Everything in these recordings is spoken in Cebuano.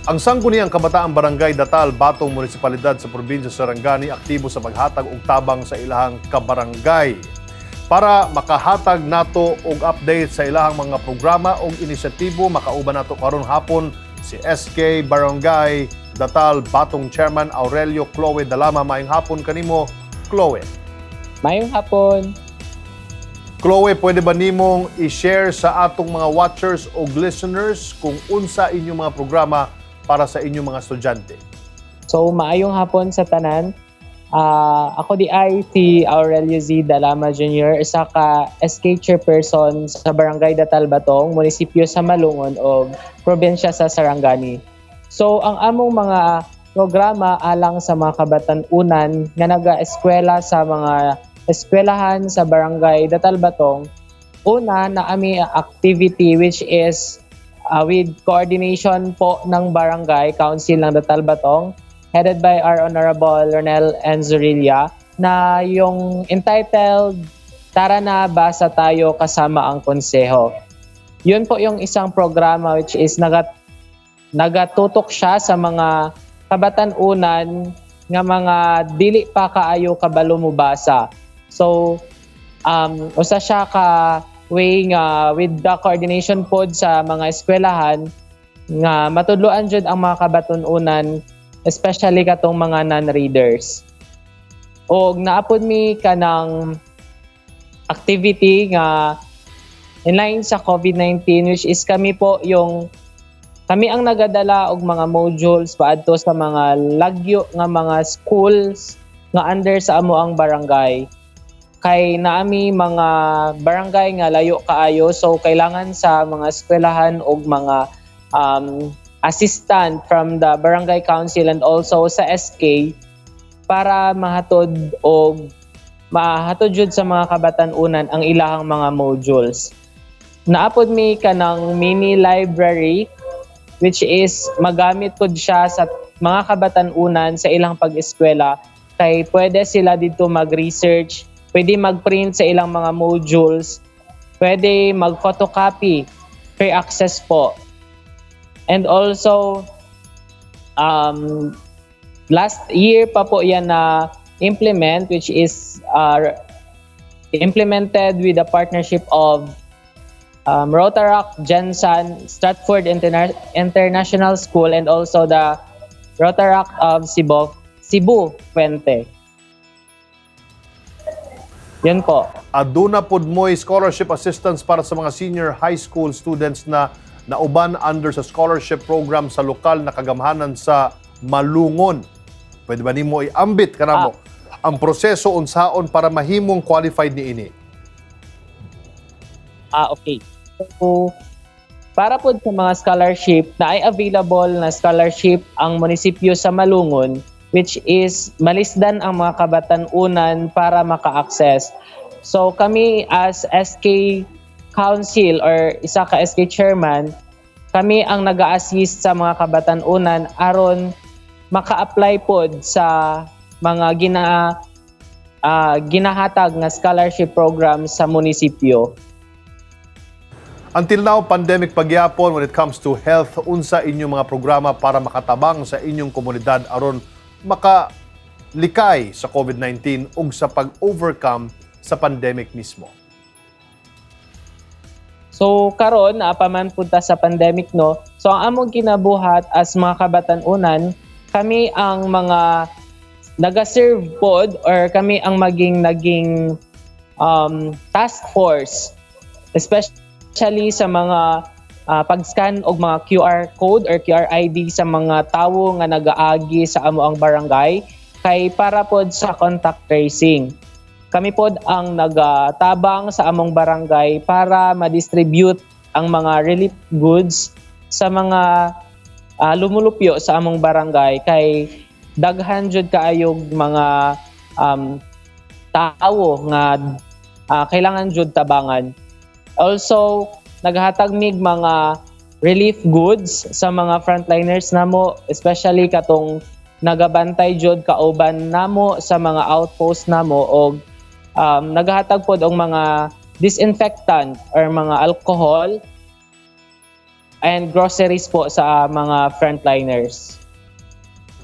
Ang Sangguniang Kabataan Barangay Datal, Batong Munisipalidad sa probinsya Sarangani, aktibo sa paghatag og tabang sa ilahang kabarangay. Para makahatag nato og update sa ilahang mga programa og inisyatibo, makauban nato karon hapon si SK Barangay Datal Batong Chairman Aurelio Chloe Dalama. Maayong hapon kanimo, Chloe. Maayong hapon. Chloe, pwede ba nimong i-share sa atong mga watchers o listeners kung unsa inyong mga programa para sa inyong mga estudyante? So, maayong hapon sa tanan. Ako diay si Aurelio Z. Dalama Jr., isa ka SK chairperson sa Barangay Datal Batong, munisipyo sa Malungon o probinsya sa Sarangani. So, ang among mga programa alang sa mga kabatan-unan nga naga-eskwela sa mga eskwelahan sa Barangay Datal Batong, una naa mi activity which is with coordination po ng Barangay Council ng Datal Batong, headed by our Honorable Ronel N. Zurilla, na yung entitled "Tara na, Basa Tayo Kasama ang Konseho." Yun po yung isang programa which is nagatutok siya sa mga kabatan-unan nga mga dili pa kaayo kabalo mobasa. So, usa siya ka way nga with the coordination pod sa mga eskwelahan nga matudloan jud ang mga kabatan-unan, especially katong mga non-readers. Og naa pod mi kanang activity nga in line sa COVID-19, which is kami po yung kami ang nagadala og mga modules paadto sa mga lagyo nga mga schools nga under sa amo ang barangay, kay naa mi mga barangay nga layo kaayo, so kailangan sa mga eskwelahan og mga assistant from the barangay council and also sa SK para mahatod og mahatod jud sa mga kabatan-unan ang ilahang mga modules. Naa pod mi kanang mini library which is magamit pod siya sa mga kabatan-unan sa ilang pag-eskwela kay pwede sila dito mag-research, pwede mag-print sa ilang mga modules, pwede mag-photocopy, free access po. And also, last year pa po yan na implement, which is implemented with the partnership of Rotaract GenSan Stratford International School and also the Rotaract of Cebu, Cebu Fuente. Yun po. Aduna pod mo'y scholarship assistance para sa mga senior high school students na nauban under sa scholarship program sa lokal na kagamhanan sa Malungon. Pwede ba nimo iambit kanamo ang proseso unsaon para mahimong qualified niini? Ah, okay. So, para po sa mga scholarship na ay available na scholarship ang munisipyo sa Malungon, which is malisdan ang mga kabatan-unan para maka-access. So kami as SK Council or isa ka SK chairman, kami ang nag-assist sa mga kabatan-unan aron maka-apply pod sa mga ginahatag nga scholarship program sa munisipyo. Until now, pandemic pagyapon when it comes to health, unsa inyong mga programa para makatabang sa inyong komunidad aron makalikay sa COVID-19 ug sa pag-overcome sa pandemic mismo? So karon naa pa man pud ta sa pandemic, no. So ang among ginabuhat as mga kabatan-unan, kami ang mga naga-serve pod or kami ang maging naging task force, especially sa mga pag-scan og mga QR code or QR ID sa mga tawo nga nagaagi sa amo ang barangay kay para pod sa contact tracing. Kami pod ang nagatabang sa among barangay para ma-distribute ang mga relief goods sa mga lumulupyo sa among barangay kay daghan jud kaayog mga tawo nga kailangan jud tabangan. Also, naghatag mig mga relief goods sa mga frontliners namo, especially katong nagabantay jud kauban namo sa mga outpost namo, og naghatag pod og mga disinfectant or mga alcohol. and groceries po sa mga frontliners.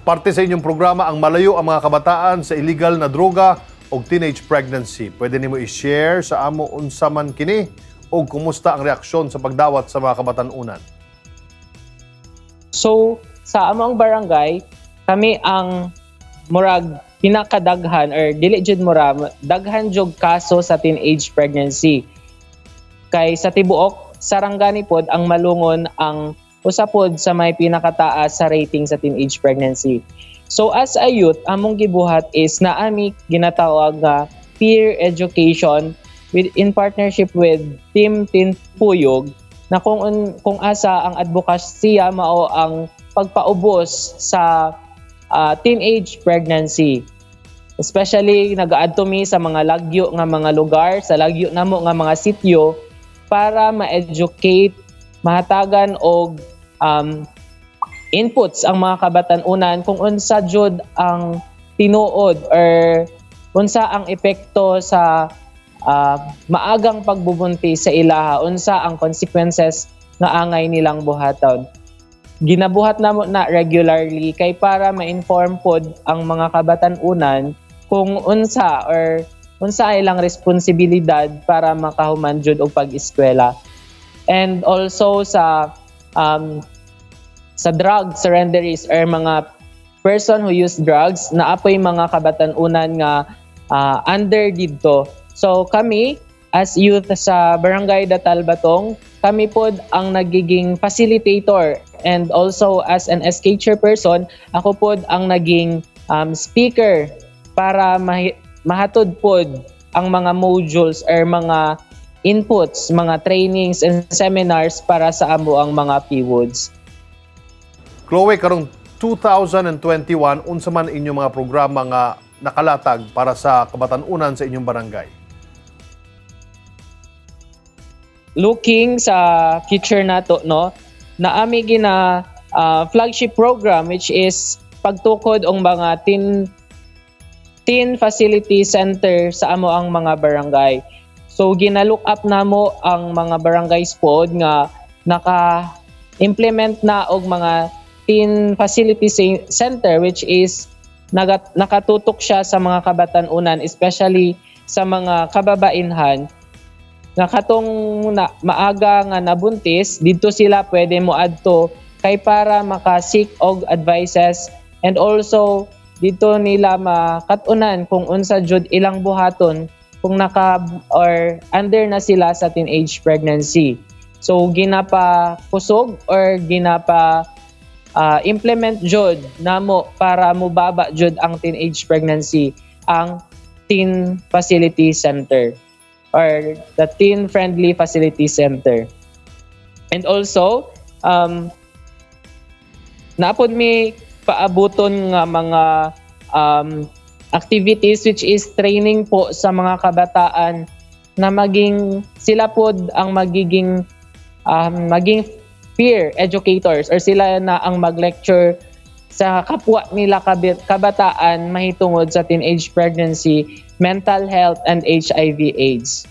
Parte sa inyong programa ang malayo ang mga kabataan sa illegal na droga o teenage pregnancy. Pwede nimo i-share sa amo unsa man kini o kumusta ang reaksyon sa pagdawat sa mga kabatan-unan? So, sa among barangay, kami ang murag pinakadaghan or dili jud mura, daghan jud kaso sa teenage pregnancy. Kay sa tibuok Sarangani pod, ang Malungon ang usa pod sa may pinakataas sa rating sa teenage pregnancy. So as a youth, among gibuhat is naa mi ginatawag nga peer education with in partnership with Team Teen Puyog na kung asa ang advokasya mao ang pagpaubos sa teenage pregnancy. Especially nagaadto mi sa mga lagyo nga mga lugar, sa lagyo namo nga mga sityo para ma-educate, mahatagan og inputs ang mga kabatan-unan kung unsa jud ang tinuod or unsa ang epekto sa maagang pagbubuntis sa ilaha, unsa ang consequences nga angay nilang buhaton. Ginabuhat namo na regularly kay para ma-inform pod ang mga kabatan-unan kung unsa or unsa ilang responsibilidad para makahuman jud og pag-eskwela. And also sa drug surrenderies or mga person who use drugs, naa poy mga kabatan-unan nga under didto. So kami as youth sa Barangay Datal Batong, kami pod ang nagiging facilitator, and also as an SK chairperson, ako pod ang naging speaker para mahatod pod ang mga modules or mga inputs, mga trainings and seminars para sa amo ang mga PWUDs. Chloe, karong 2021, unsa man inyong mga programa nga nakalatag para sa kabatan-unan sa inyong barangay? Looking sa future nato, no, naa mi gina flagship program which is pagtukod og mga teen facility center sa amo ang mga barangay. So gina-look up namo ang mga barangays pod nga naka-implement na og mga teen facility center which is nakatutok siya sa mga kabatan-unan, especially sa mga kababainhan nga katong na, maaga nga nabuntis. Didto sila pwede mo adto kay para maka-seek og advices and also didto nila makat-unan kung unsa jud ilang buhaton kung naka or under na sila sa teenage pregnancy. So ginapa kusog or ginapa implement jud namo para mubaba jud ang teenage pregnancy ang teen facility center or the teen friendly facility center. And also naa pod mi paabuton nga mga activities which is training po sa mga kabataan na maging sila pod ang maging peer educators or sila na ang mag-lecture sa kapwa nila kabataan mahitungod sa teenage pregnancy, mental health, and HIV AIDS.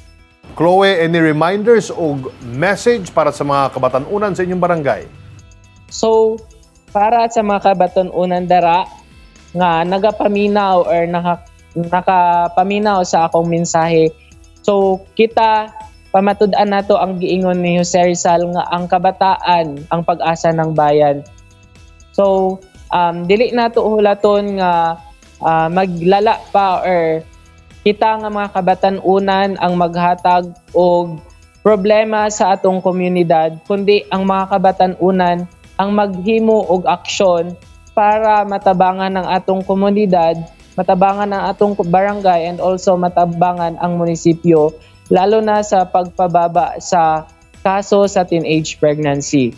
Chloe, any reminders o message para sa mga kabatan-unan sa inyong barangay? So, para sa mga kabatan-unan dara nga nagapaminaw or nakapaminaw sa akong mensahe. So, kita pamatud-an nato ang giingon ni Jose Rizal nga ang kabataan ang pag-asa ng bayan. So, dili nato hulaton nga maglala pa or kita nga mga kabatan-unan ang maghatag og problema sa atong komunidad, kundi ang mga kabatan-unan ang maghimo og aksyon para matabangan ang atong komunidad, matabangan ang atong barangay and also matabangan ang munisipyo, lalo na sa pagpababa sa kaso sa teenage pregnancy.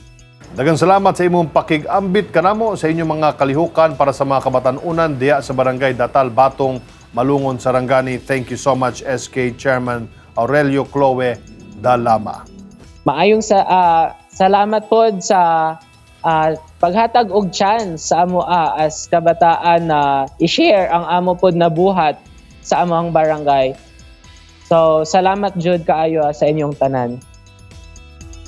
Daghang salamat sa imong pakig-ambit kanamo sa inyong mga kalihukan para sa mga kabatan-unan diya sa Barangay Datal, Batong, Malungon, Sarangani. Thank you so much, SK Chairman Aurelio Chloe Dalama. Maayong salamat pod sa paghatag og chance sa amo as kabataan na i-share ang amo pod na buhat sa among barangay. So salamat jud kaayo sa inyong tanan.